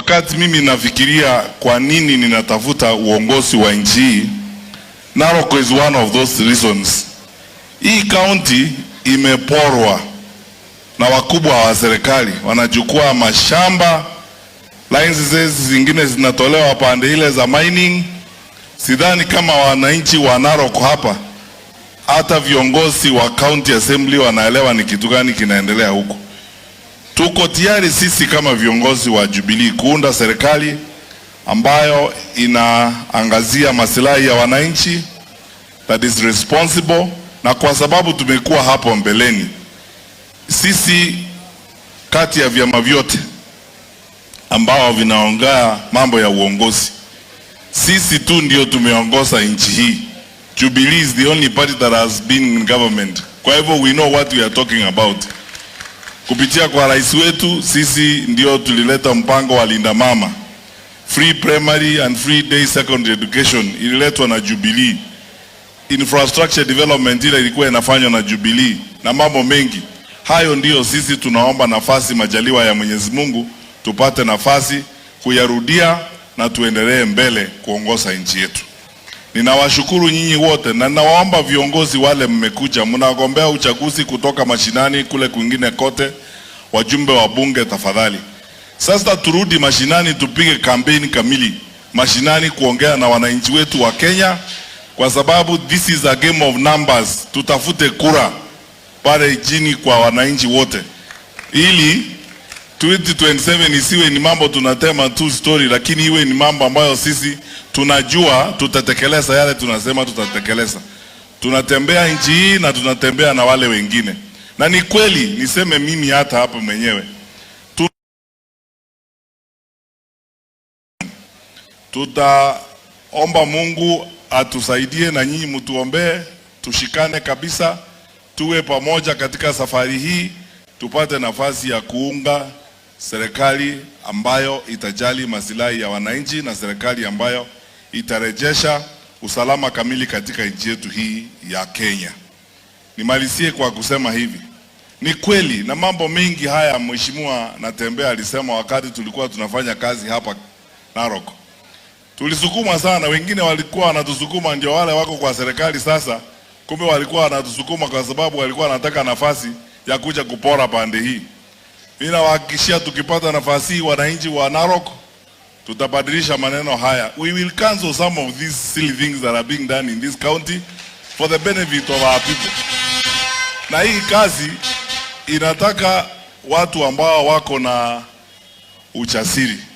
Wakati mimi nafikiria kwa nini ninatafuta uongozi wa nchi hii, Narok is one of those reasons. Hii county imeporwa na wakubwa wa serikali, wanachukua mashamba, licenses zingine zinatolewa pande ile za mining. Sidhani kama wananchi wa Narok hapa, hata viongozi wa county assembly wanaelewa ni kitu gani kinaendelea huko. Tuko tayari sisi kama viongozi wa Jubilee kuunda serikali ambayo inaangazia masilahi ya wananchi, that is responsible, na kwa sababu tumekuwa hapo mbeleni, sisi kati ya vyama vyote ambao vinaongea mambo ya uongozi, sisi tu ndio tumeongoza nchi hii. Jubilee is the only party that has been in government. Kwa hivyo we know what we are talking about. Kupitia kwa rais wetu, sisi ndio tulileta mpango wa Linda Mama. Free primary and free day secondary education ililetwa na Jubilee. Infrastructure development ile ilikuwa inafanywa na Jubilee na mambo mengi. Hayo ndiyo sisi tunaomba nafasi, majaliwa ya Mwenyezi Mungu, tupate nafasi kuyarudia na tuendelee mbele kuongoza nchi yetu. Ninawashukuru nyinyi wote na ninawaomba viongozi wale mmekuja, mnagombea uchaguzi kutoka mashinani kule kwingine kote, wajumbe wa bunge, tafadhali. Sasa turudi mashinani, tupige kampeni kamili mashinani, kuongea na wananchi wetu wa Kenya, kwa sababu this is a game of numbers. Tutafute kura pale chini kwa wananchi wote, ili 2027 isiwe ni mambo tunatema tu story, lakini iwe ni mambo ambayo sisi tunajua tutatekeleza yale tunasema tutatekeleza. Tunatembea nchi hii na tunatembea na wale wengine, na ni kweli niseme mimi hata hapa mwenyewe tutaomba Mungu atusaidie na nyinyi mtuombee, tushikane kabisa, tuwe pamoja katika safari hii, tupate nafasi ya kuunga serikali ambayo itajali masilahi ya wananchi na serikali ambayo itarejesha usalama kamili katika nchi yetu hii ya Kenya. Nimalizie kwa kusema hivi. Ni kweli na mambo mengi haya Mheshimiwa Natembeya alisema wakati tulikuwa tunafanya kazi hapa Narok. Tulisukuma sana, wengine walikuwa wanatusukuma ndio wale wako kwa serikali sasa, kumbe walikuwa wanatusukuma kwa sababu walikuwa wanataka nafasi ya kuja kupora pande hii. Mimi nawahakikishia tukipata nafasi hii, wananchi wa Narok, tutabadilisha maneno haya. We will cancel some of these silly things that are being done in this county for the benefit of our people. Na hii kazi inataka watu ambao wako na ujasiri.